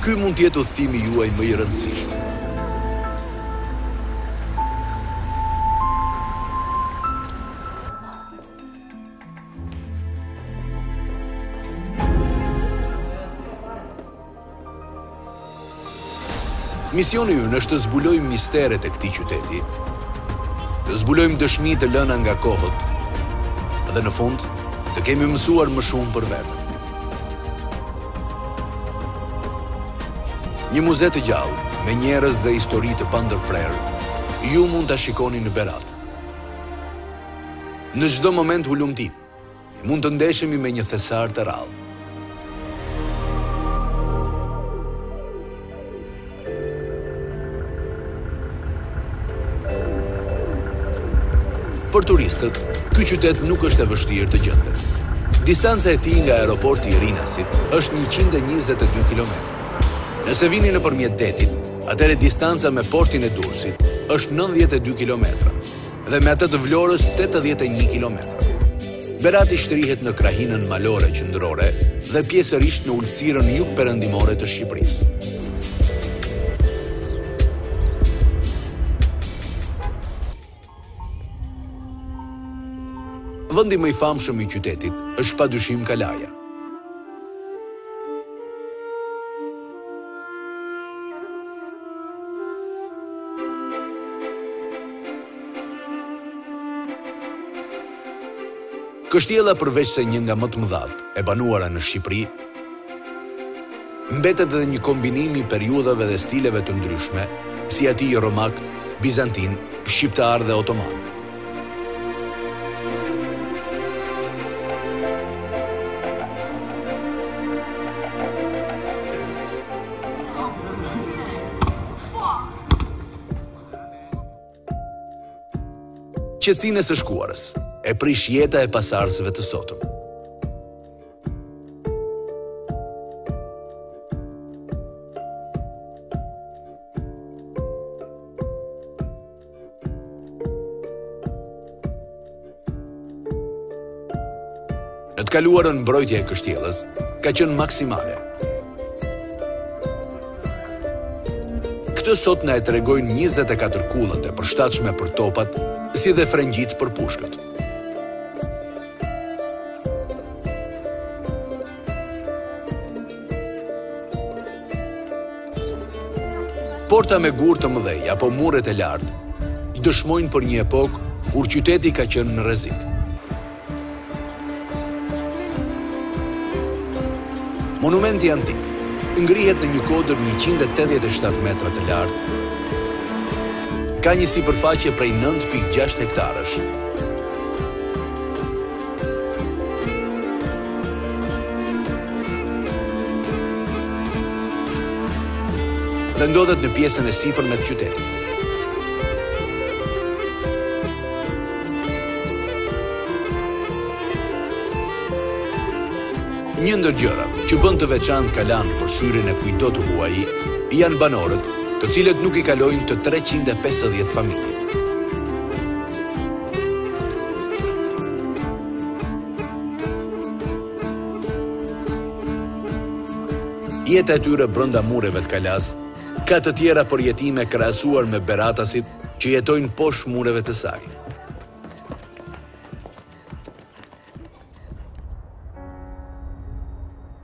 Ky mund të jetë udhëtimi juaj më i rëndësishëm. Misioni ynë është të zbulojmë misteret e këtij qyteti, të zbulojmë dëshmi të lëna nga kohët dhe në fund të kemi mësuar më shumë për veten. Një muze të gjallë, me njerëz dhe histori të pandërprerë, ju mund ta shikoni në Berat. Në çdo moment hulumtimi, mund të ndeshemi me një thesar të rrallë. Për turistët, ky qytet nuk është e vështirë të gjendet. Distanca e tij nga aeroporti i Rinasit është 122 kilometra. Nëse vini nëpërmjet detit, atëherë distanca me portin e Durrësit është 92 kilometra dhe me atë të Vlorës 81 kilometra. Berati shtrihet në krahinën malore qendrore dhe pjesërisht në ultësirën jugperëndimore të Shqipërisë. Vendi më i famshëm i qytetit është padyshim Kalaja. Kështjella përveçse një nga më të mëdhatë e banuara në Shqipëri, mbetet edhe një kombinim i periudhave dhe stileve të ndryshme, si atij romak, bizantin, shqiptar dhe otoman. Qetësinë e së shkuarës e prish jeta e pasardhësve të sotëm. Në të kaluarën mbrojtja e kështjellës ka qenë maksimale. Këtë sot na e tregojnë 24 kullat e përshtatshme për topat, si dhe frengjitë për pushkët. Porta me gurë të mëdhenj apo muret e lartë dëshmojnë për një epokë kur qyteti ka qenë në rrezik. Monumenti antik ngrihet në një kodër 187 metra të lartë, ka një sipërfaqe prej 9.6 hektarësh. Dhe ndodhet në pjesën e sipërme të qytetit. Një ndër gjërat që bën të veçantë kalanë për syrin e kujtdo të huaj janë banorët, të cilët nuk i kalojnë të 350 familjet. Jeta e tyre brenda mureve të kalasë ka të tjera përjetime krahasuar me beratasit që jetojnë poshtë mureve të saj.